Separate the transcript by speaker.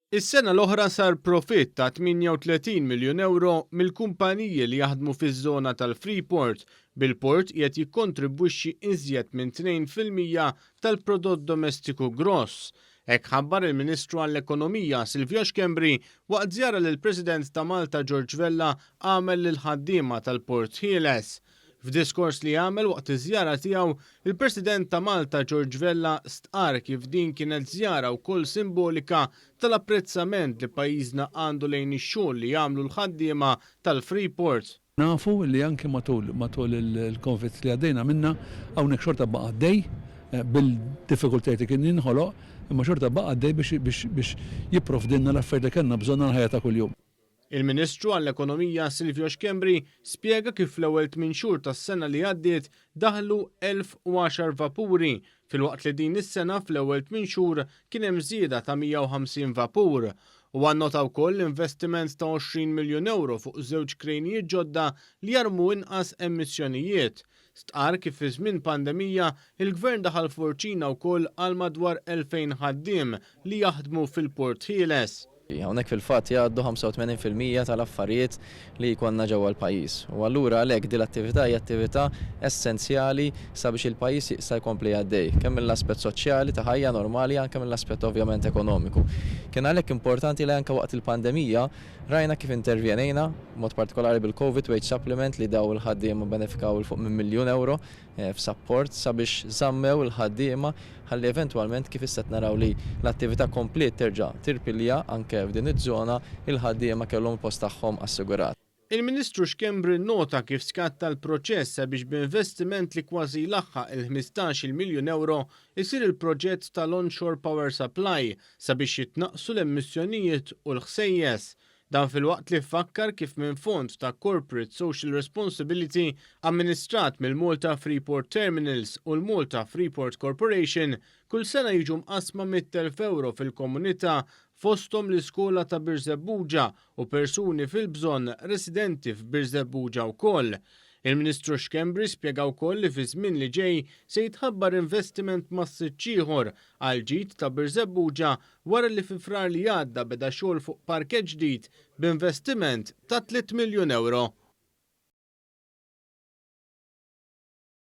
Speaker 1: Is-sena l-oħra sar profitt ta' 38 miljun ewro mill-kumpaniji li jaħdmu fiż-żona tal-Freeport, bil-port qiegħed jikkontribwixxi iżjed minn 2% tal-prodott domestiku gross. Hekk ħabbar il-Ministru għall-Ekonomija Silvio Schembri waqt żjara li l-President ta' Malta George Vella għamel lill-ħaddiema tal-Port Ħieles. F'diskors li għamel waqt iż-żjara tiegħu, il-President ta' Malta George Vella stqarr kif din kienet żjara wkoll simbolika tal-apprezzament li pajjiżna għandu lejn ix-xogħol li jagħmlu l-ħaddiema tal-Freeport.
Speaker 2: Nafu li anki matul matul il-Covid li għaddejna minnha, hawnhekk xorta baqa' għaddej bil-diffikultajiet li kien jinħoloq, imma xorta baqa' għaddej biex biex biex jipprovdilna l-affarijiet li kellna bżonn għall-ħajja ta' kuljum.
Speaker 1: Il-Ministru għall-Ekonomija Silvio Schembri spjega kif fl-ewwel tminn xhur tas-sena li għaddiet daħlu 1,010 vapuri, filwaqt li din is-sena fl-ewwel tminn xhur kien hemm żieda ta' 150 vapur. Huwa nnota wkoll l-investiment ta' 20 miljun ewro fuq żewġ krejnijiet ġodda li jarmu inqas emissjonijiet. Stqarr kif fi żmien pandemija, il-Gvern daħal forċina wkoll għal madwar 2,000 ħaddiem li jaħdmu fil-Port Ħieles.
Speaker 3: Hawnhekk fil-fatt jgħaddu 85% tal-affarijiet li jkollna ġewwa l-pajjiż. U allura għalhekk din l-attività hija attività essenzjali sabiex il-pajjiż jista' jkompli għaddej, kemm mill-aspett soċjali ta' ħajja normali anke mill-aspett ovvjament ekonomiku. Kien għalhekk importanti li anke waqt il-pandemija rajna kif intervjenejna, b'mod partikolari bil-Covid Wage Supplement li daw il-ħaddiema benefikaw 'il fuq minn miljun ewro f'sapport sabiex żammew il-ħaddiema ħalli eventwalment kif issa qed naraw li l-attività kompliet terġa' tirpilja anke f'din iż-żona, il-ħaddiema kellhom il-post tagħhom assigurat.
Speaker 1: Il-Ministru Schembri nnota kif skatta l-proċess sabiex b'investiment li kważi jlaħħaq il-ħmistax-il miljun ewro jsir il-proġett tal-onshore power supply sabiex jitnaqqsu l-emissjonijiet u l-ħsejjes. Dan filwaqt li fakkar kif minn fond ta' Corporate Social Responsibility amministrat mill-Malta Freeport Terminals u l-Malta Freeport Corporation, kull sena jiġu mqassma 100,000 ewro fil-komunità fosthom l-iskola ta' Birżebbuġa u persuni fil-bżonn residenti f'Birżebbuġa wkoll. Il-Ministru Schembri spjega wkoll li fiż-żmien li ġej se jitħabbar investiment massiċċ ieħor għall-ġid ta' Birżebbuġa wara li fi Frar li għadda beda xogħol fuq parkeġġ ġdid b'investiment ta' €3 miljun.